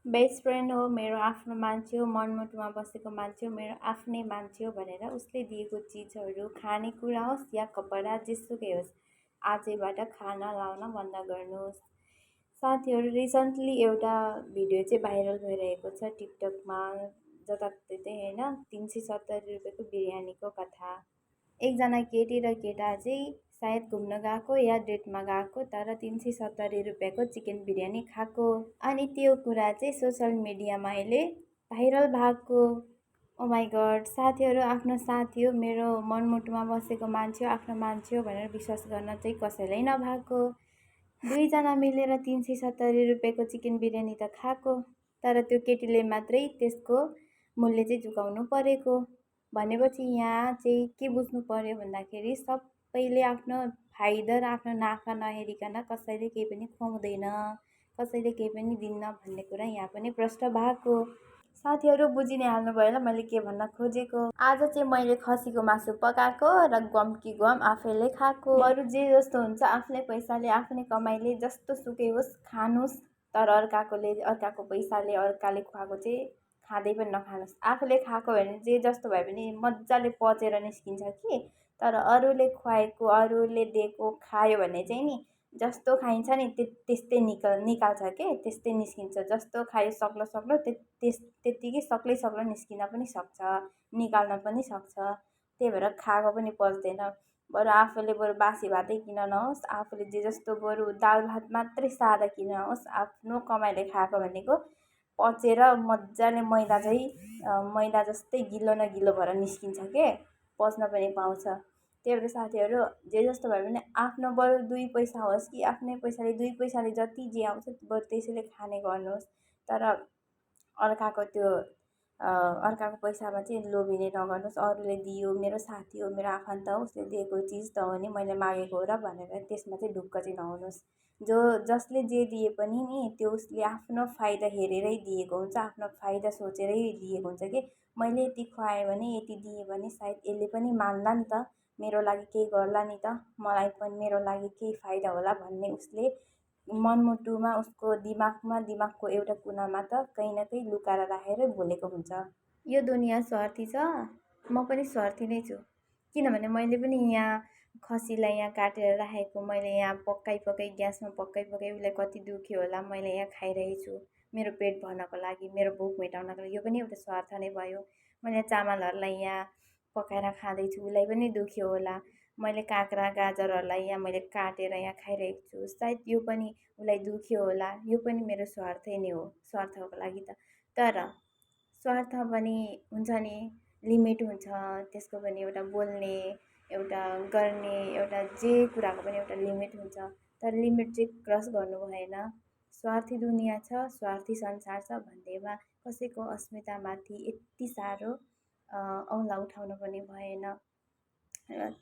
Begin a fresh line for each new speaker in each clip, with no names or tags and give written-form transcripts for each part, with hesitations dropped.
Best friend हो, मेरो आफ्नो मान्छे हो, मनमुटुमा बसेको मान्छे हो, मेरो आफ्नै मान्छे हो भनेर उसले दिएको चिजहरू खानेकुरा होस् या कपडा जेसुकै होस् आजैबाट खान लाउन बन्द गर्नुहोस्। साथीहरू, रिसेन्टली एउटा भिडियो चाहिँ भाइरल भइरहेको छ टिकटकमा, जताततै होइन, 370 रुपियाँको बिरयानीको कथा। एकजना केटी र केटा चाहिँ सायद घुम्न गएको या डेटमा गएको, तर 370 रुपियाँको चिकन बिरयानी खाएको। अनि त्यो कुरा चाहिँ सोसियल मिडियामा अहिले भाइरल भएको। ओ माई गड, साथीहरू, आफ्नो साथी हो, मेरो मनमुटुमा बसेको मान्छे हो, आफ्नो मान्छे हो भनेर विश्वास गर्न चाहिँ कसैलाई नभएको। दुईजना मिलेर 370 रुपियाँको चिकन बिरयानी त खाएको, तर त्यो केटीले मात्रै त्यसको मूल्य चाहिँ चुकाउनु परेको। भनेपछि यहाँ चाहिँ के बुझ्नु पर्यो भन्दाखेरि सबैले आफ्नो फाइदा र आफ्नो नाफा नहेरिकन कसैले केही पनि खुवाउँदैन, कसैले केही पनि दिन्न भन्ने कुरा यहाँ पनि प्रष्ट भएको। साथीहरू, बुझि नै हाल्नुभयो होला मैले के भन्न खोजेको। आज चाहिँ मैले खसीको मासु पकाएको र गम कि गम आफैले खाएको। बरु जे जस्तो हुन्छ आफ्नै पैसाले आफ्नै कमाइले जस्तो सुकै होस् खानुहोस्, तर अर्काको पैसाले अर्काले खुवाएको चाहिँ खाँदै पनि नखानुहोस्। आफूले खाएको भने जे जस्तो भए पनि मजाले पचेर निस्किन्छ कि, तर अरूले खुवाएको अरूले दिएको खायो भने चाहिँ नि जस्तो खाइन्छ नि त्यस्तै निकाल्छ के, त्यस्तै निस्किन्छ। जस्तो खायो सक्लो सक्लो त्यत्तिकै सक्लै निस्किन पनि सक्छ, निकाल्न पनि सक्छ। त्यही भएर खाएको पनि पच्दैन। बरु आफूले बरु बासी भातै किन नहोस्, आफूले जे जस्तो बरु दाल भात मात्रै सादा किन होस्, आफ्नो कमाइले खाएको भनेको पचेर मजाले मैदा चाहिँ मैदा जस्तै गिलो न गिलो भएर निस्किन्छ के, पच्न पनि पाउँछ। त्यही भएर साथीहरू, जे जस्तो भए पनि आफ्नो बरु 2 पैसा होस् कि आफ्नै पैसाले 2 पैसाले जति जे आउँछ बरु त्यसैले खाने गर्नुहोस्। तर अर्काको त्यो अर्काको पैसामा चाहिँ लोभिने नगर्नुहोस्। अरूले दियो, मेरो साथी हो, मेरो आफन्त हो, उसले दिएको चिज त हो नि, मैले मागेको हो र भनेर त्यसमा चाहिँ ढुक्क चाहिँ नहुनुहोस्। जसले जे दिए पनि नि त्यो उसले आफ्नो फाइदा हेरेरै दिएको हुन्छ, आफ्नो फाइदा सोचेरै दिएको हुन्छ कि मैले यति खुवाएँ भने यति दिएँ भने सायद यसले पनि मान्ला नि त, मेरो लागि केही गर्ला नि त, मलाई पनि मेरो लागि केही फाइदा होला भन्ने उसले मनमुटुमा उसको दिमागको एउटा कुनामा त कहीँ न कहीँ लुकाएर राखेर बोलेको हुन्छ। यो दुनियाँ स्वार्थी छ, म पनि स्वार्थी नै छु। किनभने मैले पनि यहाँ खसीलाई यहाँ काटेर राखेको, मैले यहाँ पकाइ ग्यासमा पकाइ उसलाई कति दुख्यो होला, मैले यहाँ खाइरहेको छु मेरो पेट भर्नको लागि, मेरो भोक मेटाउनको लागि। यो पनि एउटा स्वार्थ नै भयो। मैले चामलहरूलाई यहाँ पकाएर खाँदैछु, उसलाई पनि दुख्यो होला। मैले काँक्रा गाजरहरूलाई यहाँ मैले काटेर यहाँ खाइरहेको छु, सायद यो पनि उसलाई दुख्यो होला। यो पनि मेरो स्वार्थै नै हो, स्वार्थको लागि त। तर स्वार्थ पनि हुन्छ नि, लिमिट हुन्छ त्यसको पनि, एउटा बोल्ने, एउटा गर्ने, एउटा जे कुराको पनि एउटा लिमिट हुन्छ। तर लिमिट चाहिँ क्रस गर्नु भएन। स्वार्थी दुनियाँ छ, स्वार्थी संसार छ भन्दैमा कसैको अस्मितामाथि यति साह्रो औँला उठाउनु पनि भएन।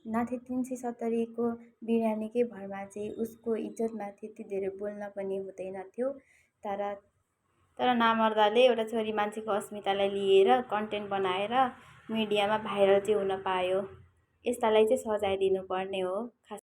नाथे 370को बिरयानीकै भरमा चाहिँ उसको इज्जतमाथि यति धेरै बोल्न पनि हुँदैन थियो। तर नामर्दाले एउटा छोरी मान्छेको अस्मितालाई लिएर कन्टेन्ट बनाएर मिडियामा भाइरल चाहिँ हुन पायो। यस्तालाई चाहिँ सजाय दिनुपर्ने हो खास।